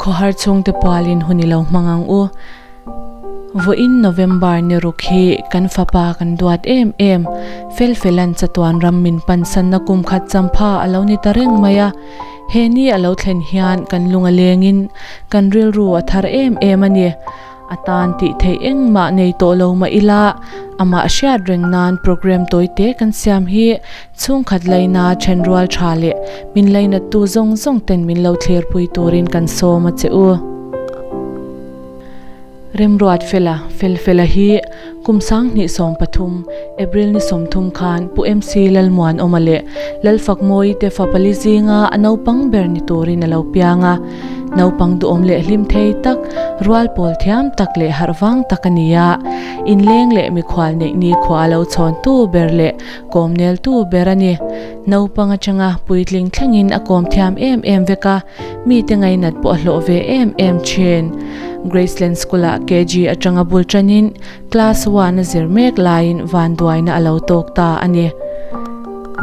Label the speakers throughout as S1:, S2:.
S1: Khawhar chhungte pualin hun i lo hmang ang u. Vawiin November ni ruk hi kan fapa kan duat em em, Felfelan chatuan ram min pansanna kum khat champha a lo ni ta reng mai a. He ni a lo thlen hian kan lung a lengin kan rilru a thar em em a ni. A tan tih theih engmah nei tawh lo mah ila, amah hriat reng nan programme tawite kan siam hi chhungkhat laina thenrual tha leh min lainattu zawng zawng ten min lo thlirpui turin kan sawm a che u. Remruat Fela, Felfela hi kum 2013, April ni 30 khan Pu MC Lalmuanawma leh Lalfakmawii te fa pali zinga a naupang ber ni turin a lo piang a. Naupang duhawm leh hlim thei tak, rual pawl thiam tak leh harh vang tak a ni a. Inleng leh mikhual neih ni khua a lo chhawntu ber leh kawmneltu ber a ni. Naupang atanga puitling thlengin a kawm thiam em em vek a, mite ngainat pawh a hlawh ve em em thin. Graceland School-ah KG atanga bul tanin Class one a zir mek laiin vanduaina a lo tawk ta a ni.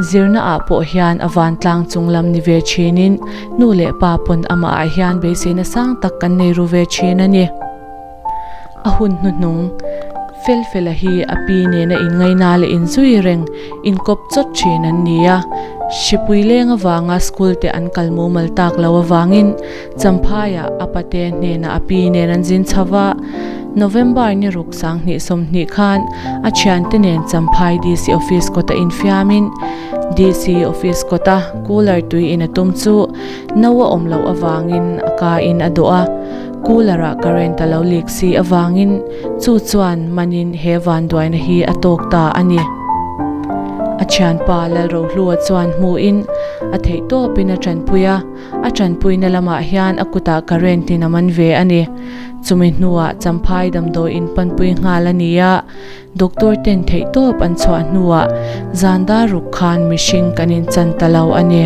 S1: Zirna ah pawh hian a vantlang chung lam ni ve thinin nu leh pa pawn amah ah hian beiseina sang tak kan nei ru ve thin a ni. A hun hnuhnung Felfela hi a pi nena inngaina leh inzui reng inkawp chawt thin an ni a. Hripui leng avanga school te an kal mumal tak lo avangin Champhaiah a pate hnenah a pi nen an zin chho va, November ni ruk 2020 khan a thiante nen Champhai DC Office kawta infiamin DC Office kawta cooler tui in a tum chu no a awm loh avangin a ka in a dawh a, cooler ah current a lo leak si avangin chu chuan manin he vanduaina hi a tawk ta a ni. A thianpa Lalrohlua chuan hmuhin a theihtawpin a tanpui a. A tanpuina lamah hian a kutah current in a man ve a ni. Chumi hnuah Champhai damdawi in panpui nghal a ni a, doctor ten theihtawp an chhuah hnuah zan dar ruk khan mihring kan inchan ta lo a ni.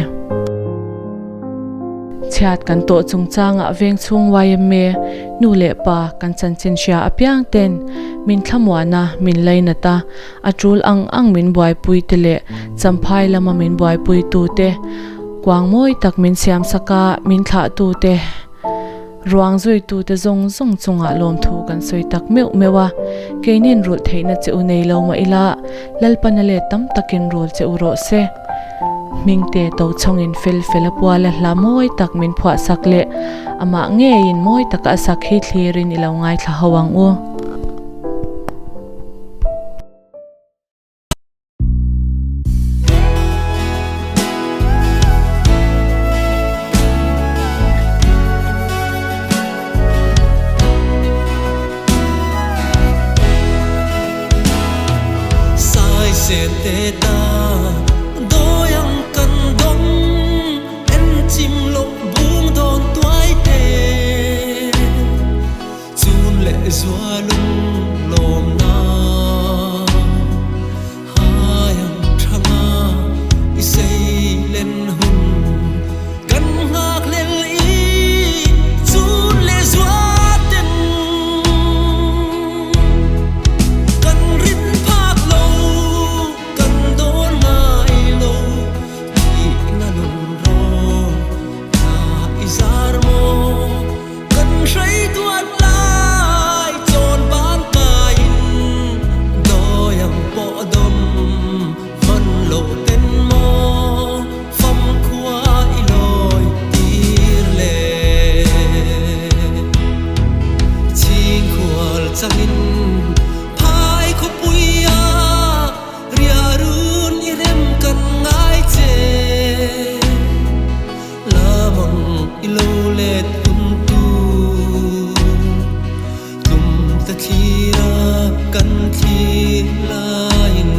S1: Chhiat kan tawh chungchangah vengchhung yma nu leh pa kan chanchin hria apiang ten min thlamuana min lainat a, A tul ang ang min buaipui te leh Champhai lama min buaipui tu te, kuang mawi tak min siam sak a, min thlah tu te, ruang zui tu te zawng zawng chungah lawmthu kan sawi tak meuh meuh a, keinin rulh theihna che u nei lo mah ila, Lalpana let tam takin rul che u rawh se. Hmingte to chhawngin fel fel a puala hla mawi tak min phuah sak leh amah ngeiin mawi taka a sak hi thlirin i lo ngaithla ho ang u.
S2: Sai sen te ta doyang kan dawng en chim lo bung dawn tuai te chun leh zualung lawm na hayang thanga i sei len hun kan nghak lel i chun leh zuaten kan rin phak lo kan dawn ngai lo tih na nun rawng thla i zar maw kan hrei duat lai chawn ban kaiin dawiyang pawh dawm hman lo ten maw fam khua i lawi tir le chhingkhual changin phai khawpui a riah run i rem kan ngai che lamang i lo let hun tu tlum ta thlira kan thlir laiin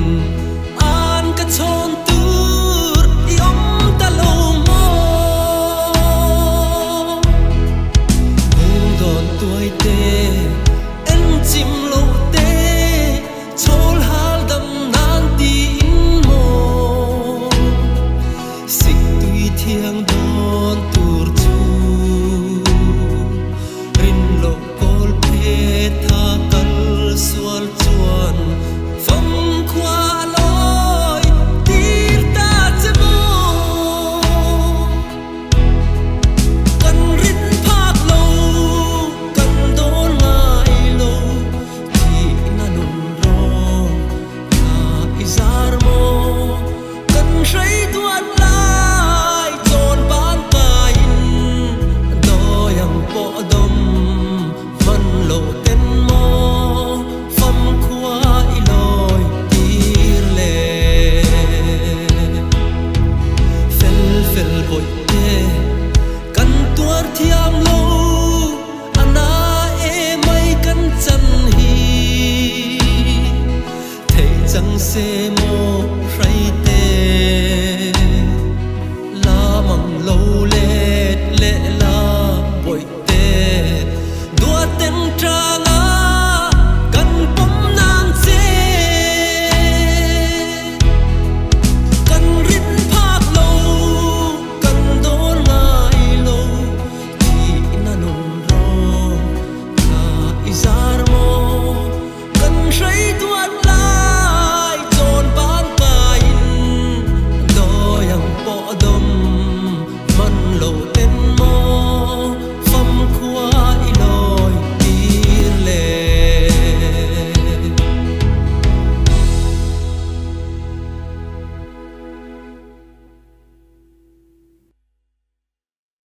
S2: an ka chhawn tur i awm ta lo maw bung dawn tuai te en chim lo te chhawl hal dam nan tiin maw sik tui thiang dawn tur chu rin loh kawl phe tha kal sual chuan fam khua a lawi tir ta che maw kan rin phak lo. Kan tuar thiam lo a na emai kan chan hi. Thei chang se maw hrai